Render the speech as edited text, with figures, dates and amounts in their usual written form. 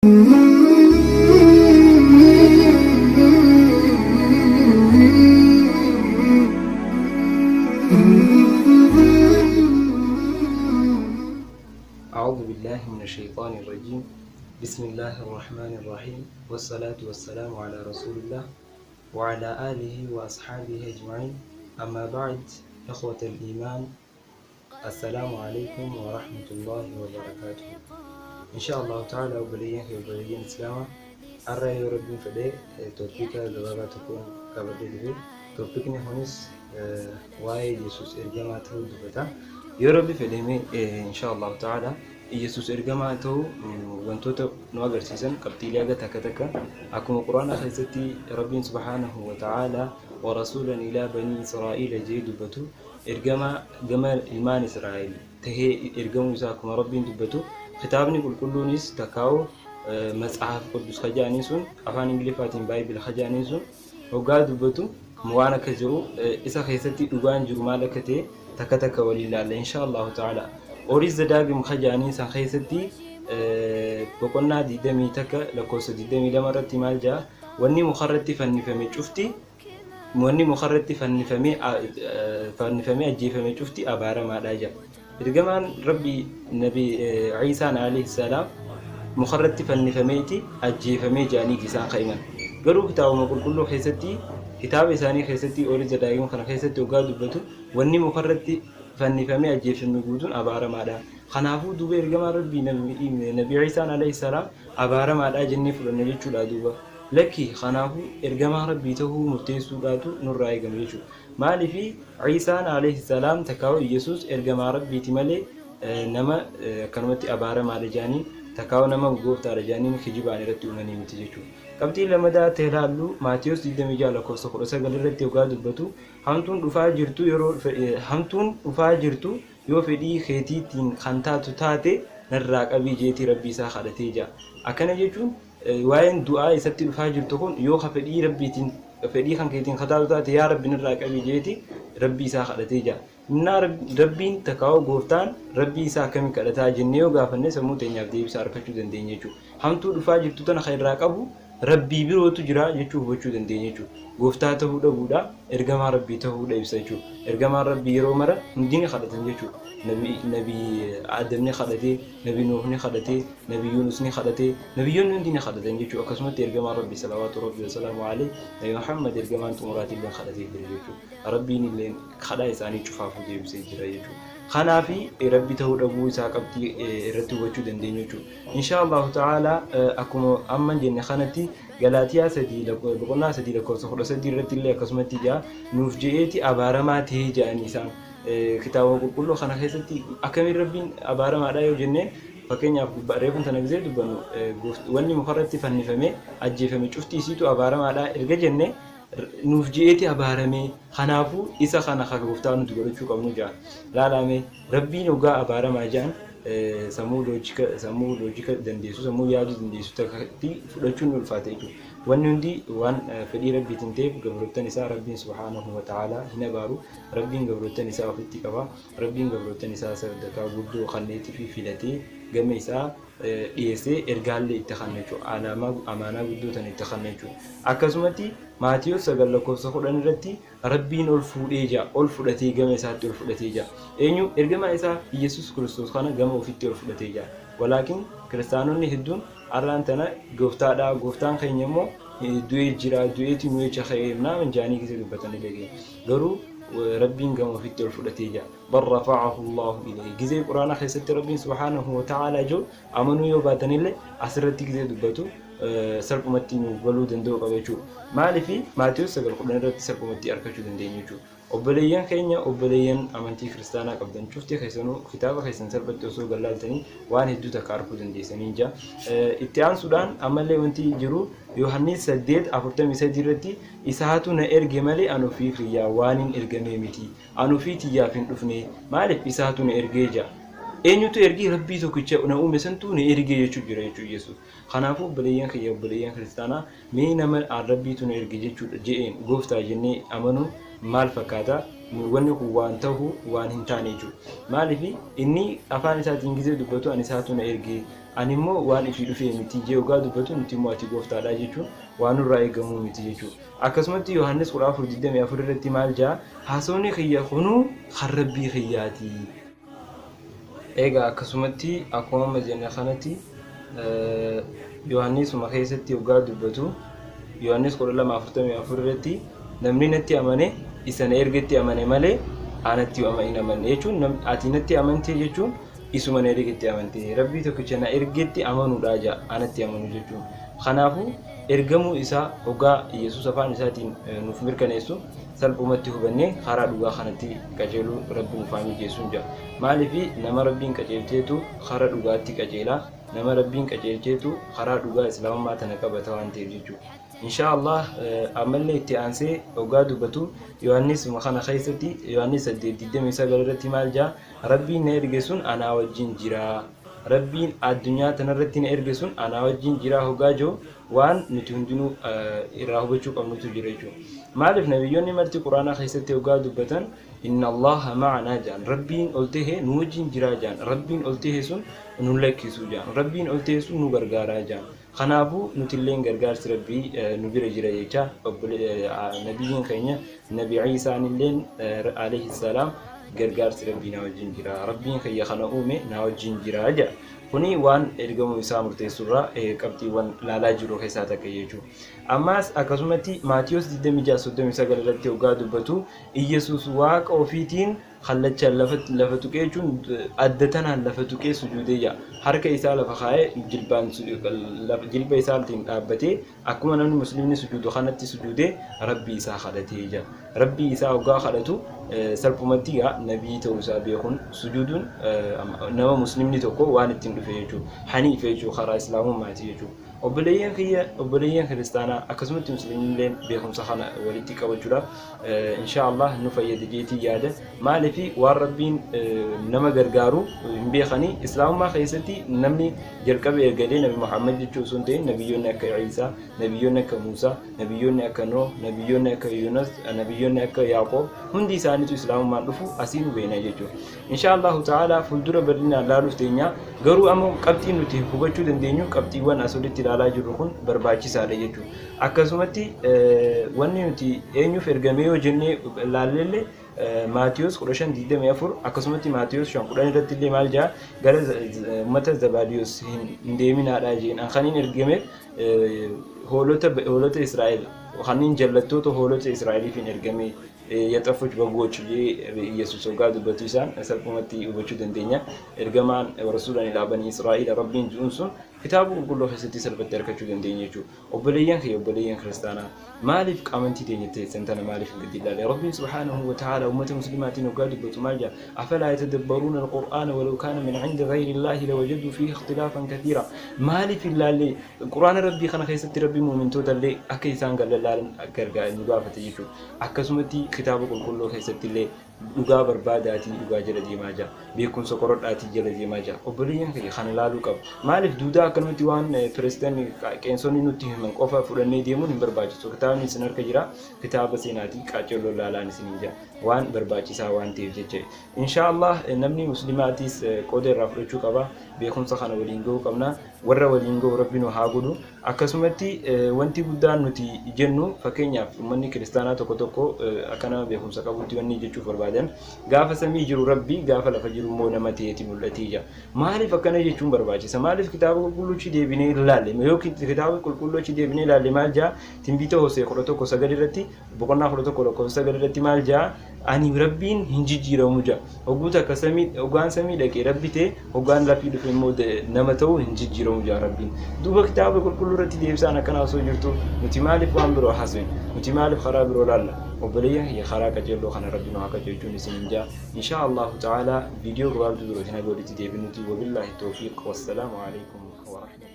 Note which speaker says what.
Speaker 1: أعوذ بالله من الشيطان الرجيم بسم الله الرحمن الرحيم والصلاة والسلام على رسول الله وعلى آله وأصحابه أجمعين أما بعد إخوة الإيمان السلام عليكم ورحمة الله وبركاته إن شاء الله تعالى obboleeyyan fi obboleeyyan Islaamaa har'a yoo Rabbiin fedhe toopika gabaabaa tokkoon qabadhee dhufe. Toopikni kunis waa'ee Yesuus ergamaa ta'uu dubbata. Yoo Rabbi fedhe mee insha Allahu ta'ala Yesuus ergamaa ta'uu wantoota nu agarsiisan qabxiilee haga takka takka akkuma Qur'aana keessatti Rabbiin subhaanahu wa ta'ala wa rasuulan ilaa banii Israa'iila jee dubbatu ergamaa gama ilmaan Israa'el tahee ergamuu isaa akkuma Rabbiin dubbatu kitaabni qulqulluunis takkaa'u matsaaf quddus ka jedhaniin sun afaan Ingiliffaatiin Bible ka jedhaniin sun hoggaa dubbatu waan akka jiru isa keessatti dhugaan jiru maal akka ta'e takka takka waliin ilaalla insha Allahu ta'ala. Orit Zadaagim ka jedhaniin san keessatti boqonnaa 21 lakkoofsa 22 irratti maal jedha? Wanni mukarratti fannifame cufti, wanni mukarratti fannifamee fannifamee ajjeefame cufti abaaramaadha jedha. Ergamaan Rabbii Nabi Iisaan alayhi salaam mukarratti fannifameeti ajjeefamee jedhaniiti isaan ka'iman. Garuu kitaabuma qulqulluu keessatti, kitaaba isaanii keessatti, Orit Zadaagim kana keessatti hoggaa dubbatu wanni mukarratti fannifamee ajjeefame guutuun abaaramaadha. Kanaafuu duuba ergamaan Rabbii Nabi Iisaan alayhi salaam abaaramaadha jennee fudhanna jechuudha duuba. Lakki, kanaafuu ergamaa Rabbii tahuu murteessuudhaatu nurraa eegama jechuudha. Maaliifi Iisaan alayhi salaam takkaa'u Iyyasuus ergamaa Rabbiiti malee nama akkanumatti abaaramaadha jedhanii takkaa'u nama gooftaadha jedhanii kijibaan irratti uumanii miti jechuudha. Qabxiin lamadaa ta'e ilaallu Maatiyos 26 lakkoofsa 19 irratti hoggaa dubbatu hamtuun dhufaa jirtu yeroo hamtuun dhufaa jirtu yoo fedhii keetiitiin kan taatu taate narraa qabii jeetii Rabbii isaa kadhatee jira. Akkana jechuun waa'een du'aa isatti dhufaa jirtu kun yoo ka fedhii Rabbiitiin, fedhii kan keetiin ka taatu taate yaa Rabbi narraa qabii jeeti Rabbii isaa kadhatee jira. Innaa Rabbiin takkaa'uu gooftaan Rabbii isaa akkamiin kadhataa jennee yoo gaafanne sammuu teenyaaf deebisa argachuu dandeenya jechuudha. Hamtuu dhufaa jirtu tana kan irraa qabu Rabbii birootu jira jechuu hubachuu dandeenya jechuudha. Gooftaa tahuu dhabuudha, ergamaa Rabbii tahuudha ibsa jechuudha. Ergamaan Rabbii yeroo mara hundi ni kadhatan jechuudha. Nabi Nabi Aadam ni kadhate, Nabi Nuuh ni kadhate, Nabi Yuunus ni kadhate, nabiyyoonni hundi ni kadhatan jechuudha. Akkasumatti ergamaan Rabbii salawaatu Rabbii wasalaamu alayhi Nabi Muhammad ergamaan xumuraatillee kadhatee jira jechuudha. Rabbiin illee kadhaa isaanii cufaafuu deebisee jira jechuudha. Kanaafi Rabbi tahuu dhabuu isaa qabxii irratti hubachuu dandeenya jechuudha. Inshaa Allahu ta'ala akkuma amma jenne kanatti Galaatiyaa 3 boqonnaa 3 lakkoofsa 13 irratti illee akkasumatti jaa nuuf je'eeti abaaramaa ta'ee ja'anii isaan kitaaba qulqulluu kana keessatti akkamiin Rabbiin abaaramaadha yoo jenneen, fakkeenyaaf reefun tana gisee dubbannu wanni mukarratti fannifamee ajjeefame cufti isiitu abaaramaadha erga jenne nuuf je'eeti abaaramee, kanaafuu isa kana ka gooftaa nuti godhachuu qabnu ja'a. Laalame Rabbiin hoggaa abaaramaa ja'an sammuu loojika, sammuu loojika dandeessu, sammuu yaaduu dandeessu takkatti fudhachuun ni ulfaata jechuudha. Wanni hundi waan fedhii Rabbiitiin ta'eef gabroottan isaa Rabbiin subhaanahu wa ta'aalaa hin abaaru. Rabbiin gabroottan isaa ofitti qaba. Rabbiin gabroottan isaa sadarkaa guddoo kanneetii fi filatee gama isaa dhiyeessee ergaallee itti kanna jechuudha. Alaamaa amaanaa guddoo tana itti kanna jechuudha. Akkasumatti Maatiyos 9 lakkoofsa 10 irratti Rabbiin ol fuudhee jira, ol fudhatee gama isaatti ol fudhatee jira. Eenyu? Ergamaa isaa Iyyasuus Kiristoos kana gama ofitti ol fudhatee jira. Walaakin kiristaanonni hedduun arraan tana gooftaadha, gooftaan keenya immoo du'ee jira, du'eeti nu jecha ka'ee naaman jaanii keessa dubbatanii dhageenya. Garuu Rabbiin gama ofitti ol fudhatee jira. Bal rafa'ahu Allahu ilayhi. Gizee Quraana keessatti Rabbiin subhaanahu wa ta'aalaa jiru amanuu yoo baatanillee asirratti gizee dubbatu salphumatti nuuf galuu danda'u qaba jechuudha. Maaliif Maatiyus 9:10 irratti salphumatti argachuu dandeenya jechuudha. Obboleeyyan keenya, obboleeyyan amantii kiristaanaa qabdan cufti keessanuu kitaaba keessan salphatti osoo gallaaltanii waan hedduu takka arguu dandeessanii jira. Itti aansuudhaan ammallee wanti jiru Yohaannis 8:43 irratti isaatu na erge malee an ofii kiyyaa waan hin ergamee miti. An ofii tiyyaaf hin dhufne, maaliif isaatu na ergee jira. Eenyutu ergee? Rabbii tokkicha na uume santu na ergee jechuu jira jechuu Yesuus. Kanaafuu obboleeyyan kiyya, obboleeyyan kiristaanaa, mee nama an Rabbiitu na erge jechuudha je'een gooftaa jennee amanuun maal fakkaata? Wanni kun waan tahu waan hin taane jechuudha. Maaliif inni afaan isaatiin gizee dubbatu an isaatu na erge, Ani immoo waan ifii dhufee miti jee hoggaa dubbatu nuti immoo ati gooftaadha jechuun waan nurraa eegamuu miti jechuudha. Akkasumatti Yohaannis 14:24 irratti maal jaa? Haasawni kiyya kunuu kan Rabbii kiyyaati. Egaa akkasumatti akkuma amma jenne kanatti Yohaannisuma keessatti hoggaa dubbatu Yohaannis 12:44 irratti namni natti amane isa na ergetti amane malee anatti hin amanne jechuun ati natti amante jechuun isuma na ergetti amante, Rabbii tokkicha na ergetti amanuudha ja'a anatti amanu jechuun. Kanaafuu ergamuu isaa hoggaa Yesuus afaan isaatiin nuuf mirkaneessu salphumatti hubannee karaa dhugaa kanatti qajeeluu Rabbi nuuf haa mijeessuun ja'a. Maaliif nama Rabbiin qajeelcheetu karaa dhugaatti qajeela, nama Rabbiin qajeelcheetu karaa dhugaa Islaamummaa tana qabata waan ta'eef jechuudha. Inshaa Allah ammallee itti aansee hoggaa dubbatu Yohaannis kana keessatti Yohaannis 8:29 irratti maal ja'a? Rabbiin na erge sun anaa wajjin jira. Rabbiin addunyaa tanarratti na erge sun anaa wajjin jira hoggaa jiru waan nuti hundinuu irraa hubachuu qabnutu jira jechuudha. Maaliif nabiyyoonni marti Quraanaa keessatti hoggaa dubbatan inna Allaha ma'anaa jedhan, Rabbiin ol tahe nu wajjin jira jedhan, Rabbiin ol tahe sun nu lakkisu jedhan, Rabbiin ol tahe sun nu gargaaraa jedhan. Kanaafuu nutilleen gargaarsi Rabbii nu bira jira jecha nabiyyiin keenya Nabi Iisaanilleen alayhi salaam gargaarsi Rabbii na wajjin jira, Rabbiin kiyya kana uume na wajjin jira jedha. Kuni waan ergamuu isaa murteessurraa qabxiiwwan laalaa jiru keessaa takka jechuudha. Ammaas akkasumatti Maatiyos 26:39 irratti hoggaa dubbatu Iyyasuus Waaqa ofiitiin kallachaan lafa tuqee jechuun adda tanaan lafa tuqee sujuudee jira. Harka isaa lafa kaa'ee jilbaan jilba isaatiin dhaabbatee akkuma namni muslimni sujuudu kanatti sujuudee Rabbii isaa kadhatee jira. Rabbii isaa hoggaa kadhatu salphumatti gaa nabii ta'uu isaa beekuun sujuuduun nama muslimni tokko waan ittiin dhufe jechuudha. Haniif jechuudha, karaa islaamummaati jechuudha. Obboleeyyan kiyya, obboleeyyan kiristaanaa akkasumatti musliimnilleen beekumsa kana walitti qabachuudhaaf inshaa Allah nu fayyada jeetii yaada. Maaliif waan Rabbiin nama gargaaru hin beekanii. Islaamummaa keessatti namni jalqaba eegalee Nabi Muhammad jechuu osoo hin ta'in nabiyyoonni akka Iisaa, nabiyyoonni akka Muusaa, nabiyyoonni akka Nooh, nabiyyoonni akka Yuunas, nabiyyoonni akka Yaaqoob hundi isaaniitu islaamummaan dhufu asii nu beekna jechuudha. Inshaa Allahu ta'ala fuuldura bal'inaan laaluuf teenya, garuu amma qabxiin nuti hubachuu dandeenyu qabxiiwwan as olitti ilaalaa jirru kun barbaachisaadha jechuudha. Akkasumatti wanni nuti eenyuuf ergamee yoo jennee ilaalellee Maatiyos 15:24 akkasumatti Maatiyos 5:10 irratti illee maal jedha? Gara uummata Zabaadiyos hin deeminaadha jeen, an kaniin ergameef hoolota Israa'el kanneen jallattoota hoolota Israa'eliif hin ergame, yaxafuch bagoch jee Yesuus hoggaa dubbatu isaan salphumatti hubachuu dandeenya. Ergamaan rasuulan ilaa banii Israa'ila Rabbiin ji'uun sun kitaaba qulqulluu keessatti salphatti argachuu dandeenya jechuudha. Obboleeyyan kiyya, obboleeyyan kiristaanaa, maaliif amantii teenya teessan tana maaliif hin gadi ilaalle? Rabbiin subhaanahu wa ta'ala ummata muslimaatiin hoggaa dubbatu maal jedha? Afalaa yatadabbaruuna alqur'aana walaw kaana min cindi gayri illaahi lawajaduu fiihi ikhtilaafan kathiira. Maaliif hin laalle Qur'aana Rabbii kana keessatti? Rabbi muumintoota illee akka isaan gallallaalan gargaar nu gaafate jechuudha. Akkasumatti kitaaba qulqulluu keessatti illee dhugaa barbaadaatii dhugaa jala deemaa jira. Beekumsa qoradhaatii jala deemaa jira. Obboleeyyan kiyya, kana laaluu qaba. Maaliif duudaa akkanumatti waan pirezidaantii qeensonni nutti himan qofa fudhannee deemuun hin barbaachisu. Kitaabni isin harka jira. Kitaaba seenaatii qaacelloo laalaan isiniin jira. Waan barbaachisaa waan ta'eef jecha. Inshaa Allah namni muslimaatis qooda irraa fudhachuu qaba. Beekumsa kana waliin gahuu qabna. Warra waliin gahu Rabbi nu haa godhu. Akkasumatti wanti guddaan nuti jennu, fakkeenyaaf uummanni kiristaanaa tokko tokko akka nama beekumsa qabutti wanni jechuuf barbaadan, gaafa samii jiru Rabbi, gaafa lafa jiru immoo nama ta'eeti mul'atee jira. Maaliif akkana jechuun barbaachisa? Maaliif kitaaba qulqulluuchi deebinee ilaalle? Yoo kitaaba qulqulluuchi deebinee ilaalle maal jaa? Timbiita Hosee 11:9 irratti, boqonnaa 11 lakkoofsa 9 irratti maal jaa? Ani Rabbiin hin jijjiiramu jaa. Hogguu takka samii, hoggaan samii dhaqee Rabbi ta'e, hoggaan lafii dhufe immoo nama ta'u hin jijjiiramu jaa Rabbiin. Duuba kitaaba qulqulluu irratti deebisaan akkanaa osoo jirtu nuti maaliif waan biroo haasofna? Nuti maaliif karaa biroo laalla? Obboleeyyan kiyya, karaa qajeelloo kana Rabbi nu haa qajeelchuun isiniin jaa. Inshaa Allahu ta'ala viidiyoo gabaabduu birootiin haga walitti deebinuti, wabillaahi tawfiiq, wassalaamu alaikum wa rahmatullahi.